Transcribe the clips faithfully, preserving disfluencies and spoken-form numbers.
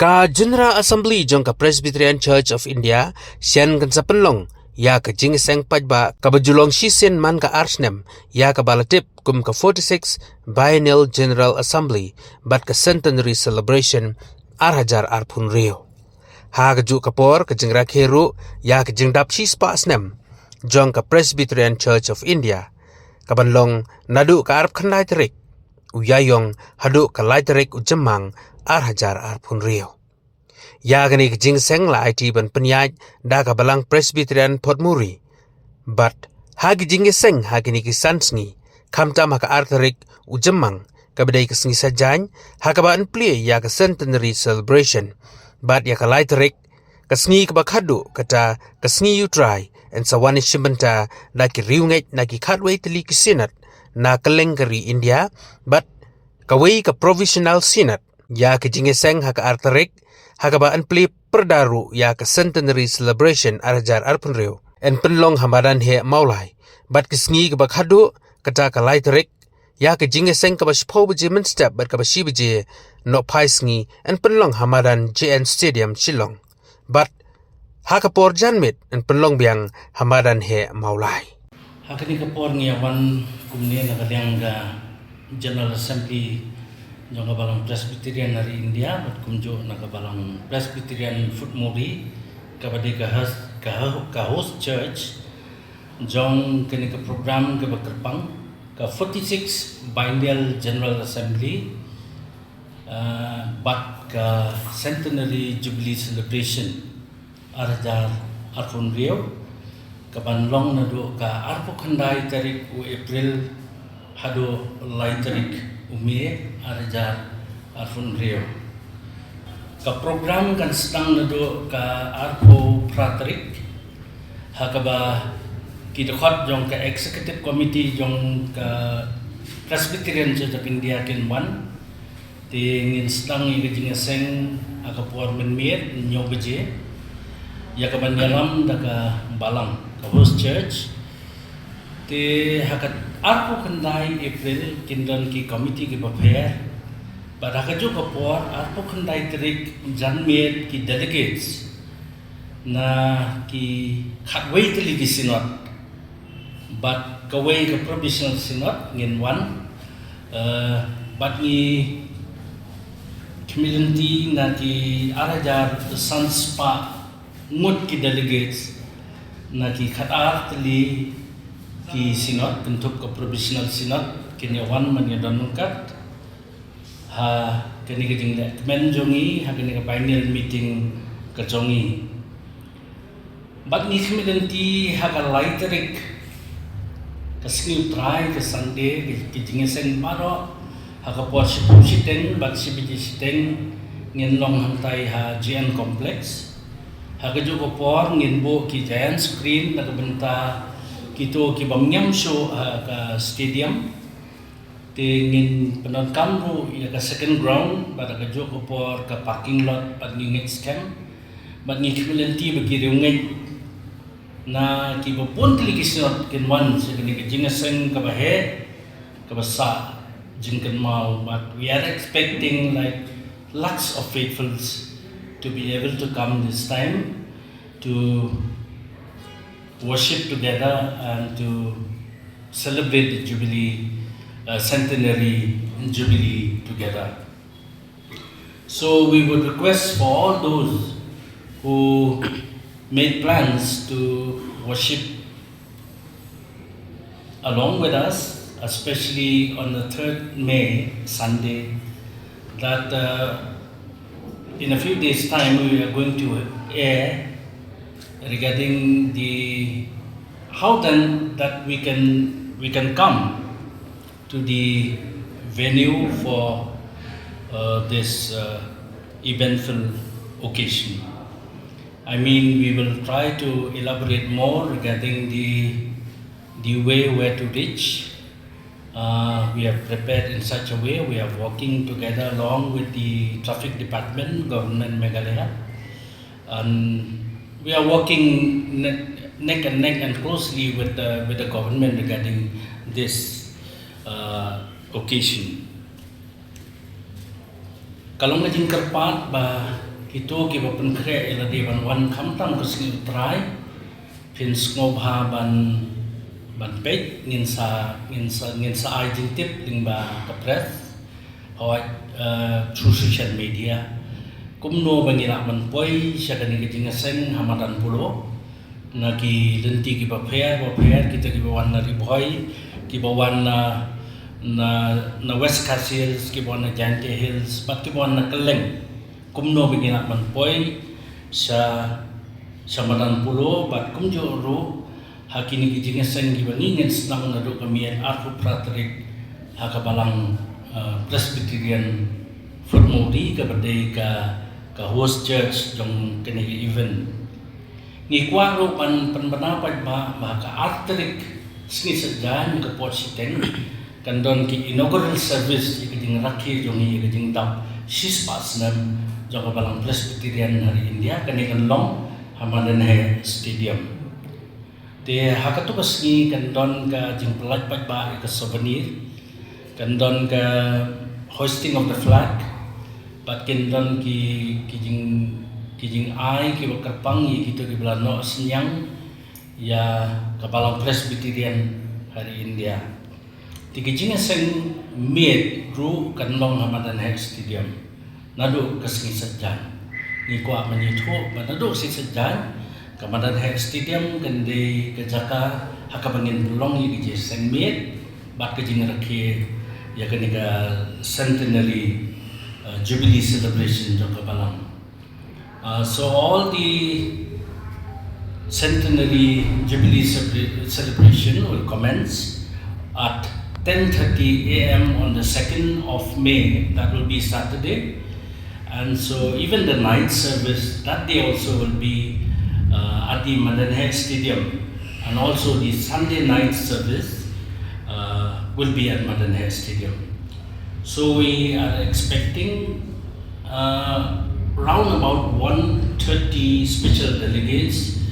Ka General Assembly jong ka Presbyterian Church of India shen kan sa pynlong ïa ka jingïaseng paidbah kaba ju long shisien man ka ar snem, ïa kaba la tip kum ka forty-six Biennial General Assembly bad ka Centenary Celebration ar hajar arphew hynriew. Ha kajuh ka por ka jingrakhe ruh ïa ka jingdap shispah snem jong ka Presbyterian Church of India, kaban long naduh ka arphew khyndai tarik u Ïaïong haduh ka lai tarik u Jymmang ar hajar arphew hynriew. Ïa kane ka jingïaseng la aiti ban pynïaid da ka Balang Presbyterian Port Moresby. Bad ha ka jingïaseng ha kine ki san sngi, khamtam ha ka ar tarik u Jymmang, kaba dei ka sngi Saitjaiñ, ha kaba yn plie ïa ka Centenary Celebration, bad ïa ka lai tarik, ka sngi kaba khatduh, kata ka sngi U Trai, yn sa wan ïashim bynta da ki riewngeit na ki khatwei tylli ki synod na kylleng ka ri India, bad kawei ka Provisional Synod. Ïa ka jingïaseng ha ka ar tarik, ha kaba yn plie pyrda ruh ïa ka Centenary Celebration ar hajar arphew hynriew, yn pynlong ha madan Heh Mawlai. Bad ka sngi kaba khatduh, kata ka lai tarik, ïa ka jingïaseng kaba shiphew baje mynstep bad kaba shi baje nohphai sngi, yn pynlong ha madan J N Stadium Shillong. Bad ha ka por janmiet yn pynlong biang ha madan Heh Mawlai. Ha kane ka por ngi ïa wan kumne na ka liang ka General Assembly jong ka Balang Presbyterian na ri India, bad kumjuh na ka Balang Presbyterian Port Moresby, kaba dei ka host, ka ho-, ka host church jong kane ka program kaba kyrpang, ka forty-six Biennial General Assembly, ah, bad ka Centenary Jubilee Celebration ar hajar arphew hynriew, kaban long naduh ka arphew khyndai tarik u April haduh lai tarik u May ar hajar arphew hynriew. Ka program kan sdang naduh ka arphew phra tarik, ha kaba ki dkhot jong ka Executive Committee jong ka Presbyterian Church of India kin wan. Te ngin sdang ïa ka jingïaseng ha ka por mynmiet hynñiew baje, ïa kaban ïalam da ka Balang, ka host church. Te ha ka arphew khyndai April kin don ki committee kiba pher. Bad ha kajuh ka por, arphew khyndai tarik janmiet, ki delegates na ki khatwei tylli ki synod bad kawei ka Provisional Synod ngin wan, eh, bad ngi khmih lynti na ki ar hajar san spah ngut ki delegates na ki khatar tylli ki synod, kynthup ka Provisional Synod, kin ïa wan ban ïa don ryngkat ha kane ka jingleh kmen jong ngi, ha kane ka biennial meeting ka jong ngi. Bad ngi khmih lynti ha ka lai tarik, ka sngi U Trai, ka Sunday, ka, ka jingïaseng baroh, ha ka por shiphew shiteng bad shi baje shiteng, ngin long hangtai ha J N Complex. Ha kajuh ka por ngin buh ki giant screen na ka bynta kito ki bym ñiam shuh ha ka stadium. Te ngin pyndonkam ruh ïa ka second ground, bad ha kajuh ka por ka parking lot, bad ngi ngeit skhem, bad ngi khmih lynti ba ki riewngeit na kiba bun tylli ki synod kin wan sha kane ka jingïaseng kaba heh, kaba sah jingkynmaw, but we are expecting, like, lakhs of faithfuls to be able to come this time to worship together and to celebrate the Jubilee, uh, centenary Jubilee together. So we would request for all those who made plans to worship along with us, especially on the third May, Sunday, that, uh, in a few days' time we are going to air regarding the, how then that we can, we can come to the venue for, uh, this, uh, eventful occasion. I mean, we will try to elaborate more regarding the, the way where to reach. Uh, we have prepared in such a way, we are working together along with the traffic department, Government Meghalaya. And we are working ne-, neck and neck and closely with the, with the government regarding this, uh, occasion. Ka long ka jingkyrpad ba Ito kiba pynkhreh ïa lade ban wan khamtam ka sngi U Trai, phin sngewbha ban, ban peit, ngin sa, ngin sa, ngin sa ai jingtip lyngba ka press, hooid, eh, through social media. Kumno ba ngi lah ban poi sha kane ka jingïaseng ha madan Polo, na ki lynti kiba pher, ba pher, kita kiba wan na Ri Bhoi, kiba wan na, na, na West Khasi Hills, kiba wan na Jaintia Hills, bad kiba wan na kylleng. Kumno ba ngi lah ban poi sha, sha madan Polo, bad kumjuh ruh ha kine ki jingïaseng kiba ngi ngin sdang naduh ka miet arphew phra tarik ha ka balang, eh, Presbyterian Fort Mawrie, kaba dei ka, ka host church jong kane ka event. Ngi kwah ruh ban pynbna paidbah ba ha ka ar tarik sngi Saitjaiñ, ka por shiteng, kan don ki inaugural service, ïa ka jingrakhe jong ngi ïa ka jingdap shispah snem jong ka Balang Presbyterian ha ri India, kane kan long ha Madan Heh Stadium. Te ha kato ka sngi kan don ka jingpyllait paidbah ïa ka souvenir, kan don ka hoisting of the flag, bad kan don ki, ki jing, ki jingai kiba kyrpang ïa kito kiba la noh synñiang ïa ka Balang Presbyterian ha ri India. Te ka jingïaseng miet ruh kan long ha Madan Heh Stadium naduh ka sngi Saitjaiñ. Ngi kwah ban ïathuh ba naduh ka sngi Saitjaiñ, ka Madan Heh Stadium kan dei ka jaka ha kaba ngin pynlong ïa ka jingïaseng miet bad ka jingrakhe ïa kane ka centenary, uh, jubilee celebration jong ka balang. Uh, so all the centenary jubilee celebra- celebration will commence at ten thirty a m on the second of May. That will be Saturday. And so even the night service that day also will be, uh, at the Madan Heh Stadium, and also the Sunday night service, uh, will be at Madan Heh Stadium. So we are expecting, uh, round about one thirty special delegates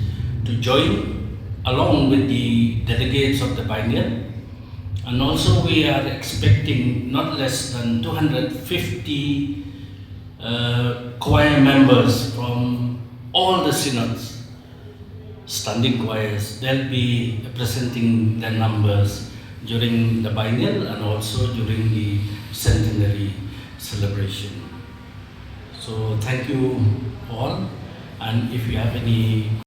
to join along with the delegates of the biennial. And also we are expecting not less than two hundred fifty, uh, choir members from all the synods, standing choirs. They'll be presenting their numbers during the biennial and also during the centenary celebration. So thank you all, and if you have any